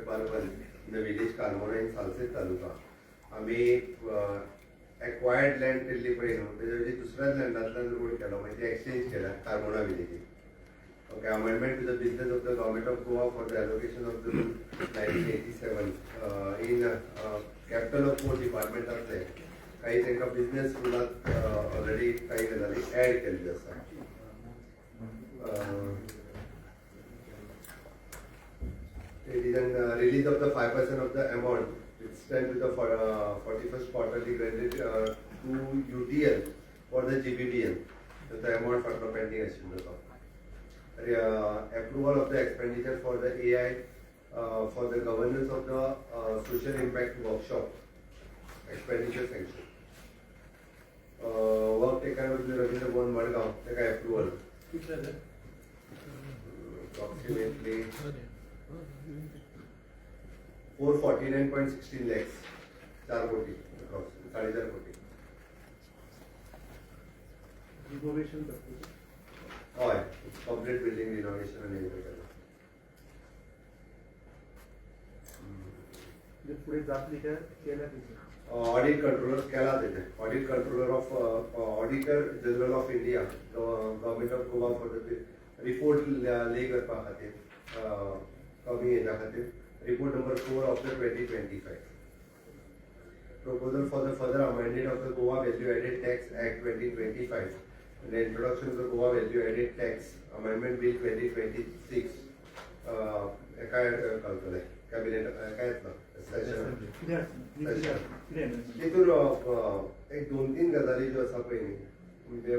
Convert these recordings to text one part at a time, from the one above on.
61/1 in the village Carmona in Salcete taluka. आमी acquired land केल्ली पळय न्हू, तेजे वयली दुसऱ्याच लँडांतल्यान रोड केलो, मागीर ते एक्सचेंज केल्या Carmona विलेजीन. Okay, amendment to the business of the Government of Goa for the allocation of the 1987 in capital of port डिपार्टमेंटांतले काही तांकां बिजनेस रुलांत ऑलरेडी काही गजाली एड केल्ल्यो आसा. It is an release of the 5% of the amount which stand to the 41st quarterly granted to UTL for the GBBL. So the amount for the pending आशिल्लो तो. Approval of the expenditure for the AI for the governance of the social impact workshop expenditure sanction. Work taken up with Ravindra Bhavan Madgaon, ताका approval. कितले? Approximately 449.16 lakhs, 4 कोटी, 4.5 कोटी. Renovation? हय, complete building renovation आनी हें केलां. म्हणजे फुडें जातली काय केल्या तेचे? ऑडिट कंट्रोलर केला तेजे, audit controller of Auditor General of India, Government of Goa for the report ले करपा खातीर, कमी हेच्या खातीर, report number 4 of the 2025. Proposal for the further amendment of the Goa Value Added Tax Act 2025 and the introduction of the Goa Value Added Tax Amendment Bill 2026. एका घालतले cabinet, एका येतलो सेशन. कितें कितें amendment? तितून एक दोन तीन गजाली ज्यो आसा पळय न्ही, म्हणजे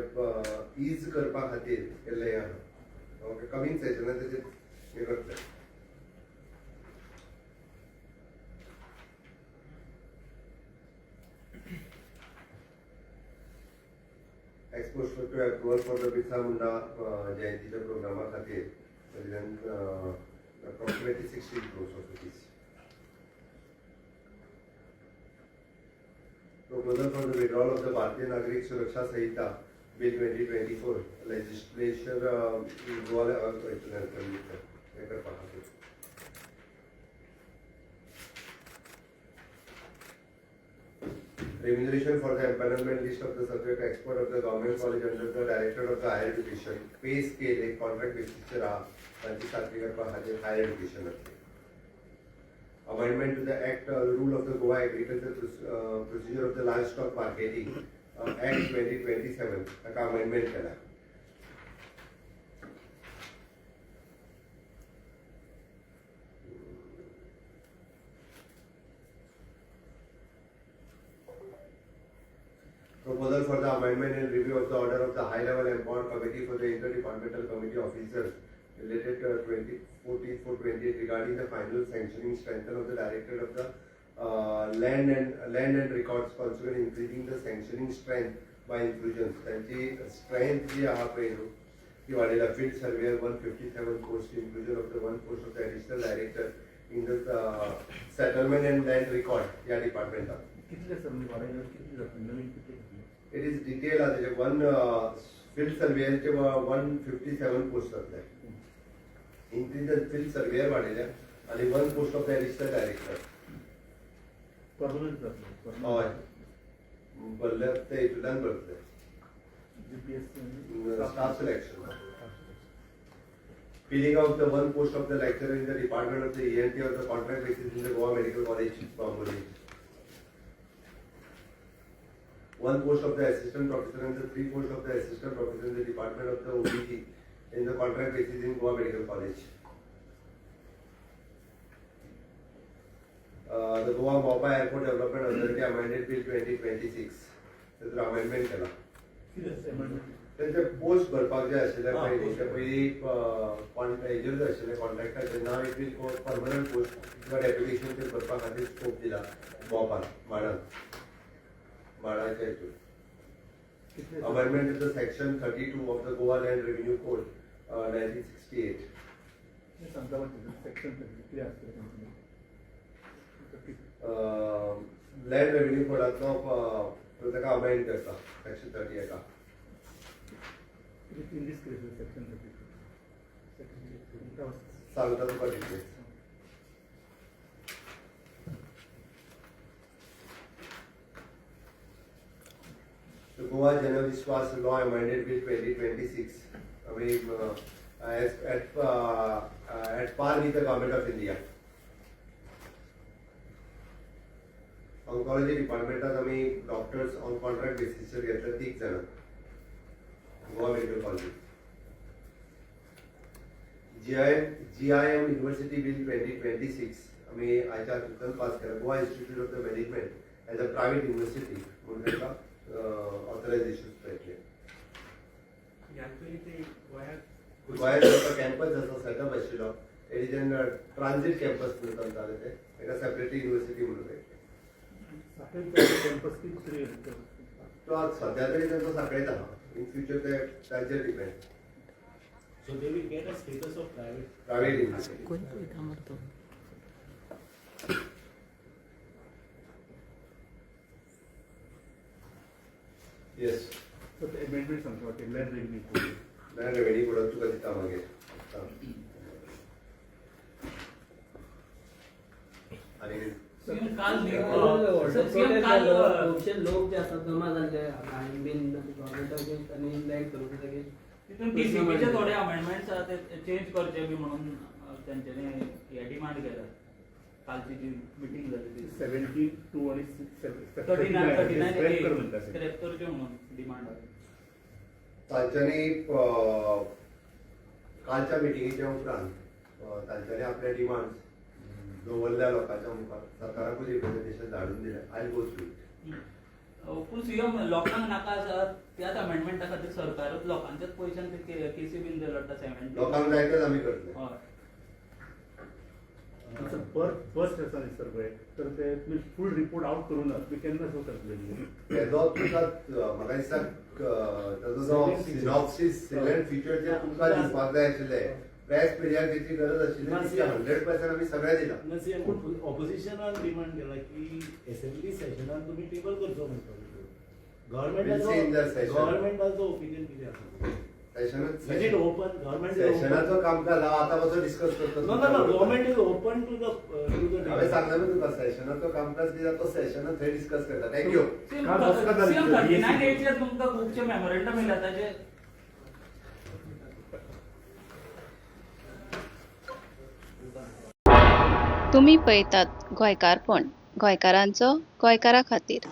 is करपा खातीर केल्लें हें आहा. ओके, कमींग सेशनान तेजेर हें करतले. Expose to approval for the Birsa Munda जयंतीच्या प्रोग्रामा खातीर approximately 16 crores of rupees. Proposal for the withdrawal of the Bharatiya Nagarik Suraksha Sanhita Bill 2024 legislature, Goa हें करपा खातीर. Remuneration for the empanelment list of the subject expert of the government college under the Directorate of the Higher Education pay scale एक contract बेसिसचेर आहा, तांची खात्री करपा खातीर higher एज्युकेशनांतली. Amendment to the Act, Rule of the Goa Agriculture Procedure of the Livestock Marketing Act 2027, ताका amendment केला. Proposal for the amendment and review of the order of the High Level Empowered Committee for the Interdepartmental Committee Officers related to 2014 428 regarding the final sanctioning strengthen of the Directorate of the Land and Records, consequent increasing the sanctioning strength by inclusions. तांची strength जी आहा पळय न्हू ती वाडयला. Field surveyor 157 post, inclusion of the one post of the additional director in the settlement and land record ह्या डिपार्टमेंटात. कितले sir, म्हणजे वाडयल्यार कितले जातले, नवीन कितले घातले? It is detail आहा तेजे. वन फील्ड सर्वेयरचे 157 पोस्ट जातले, इन्क्रीज the field surveyor वाडयल्या आनी one post of the additional director. Permanent जातले? हय, भरले ते हितूंतल्यान भरतले. GPS? Staff selection. Filling of the one post of the lecturer in the department of the ENT of the contract basis in the Goa Medical College, Bambolim. One post of the assistant professor and the three posts of the assistant professor in the department of the OBG in the contract basis in Goa Medical College. The Goa Mopa Airport Development Authority Amended Bill 2026. तातूंत amendment केला. कितें amendment? तेंचे post भरपाक जाय आशिल्ले पयलीं, post. ते पयलीं हेजेर जाय आशिल्ले कॉन्ट्रॅक्टाचेर, now it will go permanent post किंवा डेप्युटेशनचेर भरपा खातीर स्कोप दिला मोपान, माडान, माडाच्या हितून. कितले? Amendment to the section 32 of the Goa Land Revenue Code 1968. सांगता सेक्शन कितें आसतलें? लँड रेव्हेन्यू कोडांतलो ताका अमेंड करता सेक्शन 30 एका. कितें चेंजीस केले सेक्शन 32? सांगता तुका details. Goa Janvishwas Law Amended Bill 2026 आमी at par with the Government of India. Oncology डिपार्टमेंटात आमी डॉक्टर्स ऑन कॉन्ट्रॅक्ट बेसिसचेर घेतले तीग जाणां Goa Medical College. GIM University Bill 2026 आमी आयच्या हातूंतल्यान पास केला. Goa Institute of the Management as a private university म्हणून ताका ऑथरायझेशन मेळटलें. ह्यान पयलीं ते गोंयांत गोंयांत जो कॅम्पस आसा सेटअप आशिल्लो, it is an transit campus म्हणून चलताले ते, ताका सेपरेटली युनिव्हर्सिटी म्हणून मेळटलें. साखळी कॅम्पस की दुसरी? तो आज सध्या तरी तांचो सांखळेच आहा. इन फ्युचर ते तांचेर depend. So they will get a status of private. Private university. कोण पळयता मरे तो? येस. सर, ते अमेंडमेंट सांगता वाटते land revenue code. Land revenue कोडाक तुका दिता मागीर. आनी सीएम काल प्रोटेस्ट सीएम काल जालो, खुबशे लोक जे आसात जमा जाल्ले आनी बीन गव्हर्मेंटा अगेन्स्ट आनी लँड करून अगेन्स्ट. तितून टीसीपीचे थोडे अमेंडमेंट्स आहा ते चेंज करचे बी म्हणून तेंच्यांनी हे डिमांड केला कालची जी मिटींग जाली ती. 17(2) आणि 39 39 स्क्रॅप कर म्हणटा ते. स्क्रॅप करचे म्हणून डिमांड आहा. तांच्यांनी कालच्या मिटिंगेच्या उपरांत तांच्यांनी आपले डिमांड्स दवरल्या लोकांच्या मुखार, सरकाराकूय रिप्रेझेंटेशन धाडून दिलें. I go through it. पूण सीएम, लोकांक नाका आसा त्याच अमेंडमेंटा खातीर सरकारूच लोकांच्याच पयशान ते केसी बीन ते लढटा 70. लोकांक जाय तेच आमी करतले. हय. फर्स्ट आसा न्ही सर पळय, तर ते तुमी फूल रिपोर्ट आउट करूं ना, तुमी केन्ना सो करतले? तेजो तुका म्हाका दिसता ताजो जो सिनॉप्सिस, सिलेंट फिचर जे तुमकां दिवपाक जाय आशिल्ले, प्रेस मिडियाक तेची गरज आशिल्ली, 100% आमी सगळें दिलां. ऑपोजिशनान डिमांड केला की असेंब्ली सेशनान तुम्ही टेबल करचो म्हणटा. We'll see in the session. गव्हर्नमेंटाचो ओपिनियन कितें आसा? सेशनूच is it open government? सेशनाचो कामकाज हांव आतां पासून डिस्कस करता. No no no government is open to the हांवें सांगलें न्हू तुका, सेशनाचो कामकाज कितें तो सेशनात थंय डिस्कस करता. Thank you. CM काल बसका जाली सीएम सर, 39 BSc. एचेर तुमकां खुबशे मेमोरेंडम येयला ताजे. तुमी पळयतात गोंयकारपण, गोंयकारांचो गोंयकारा खातीर.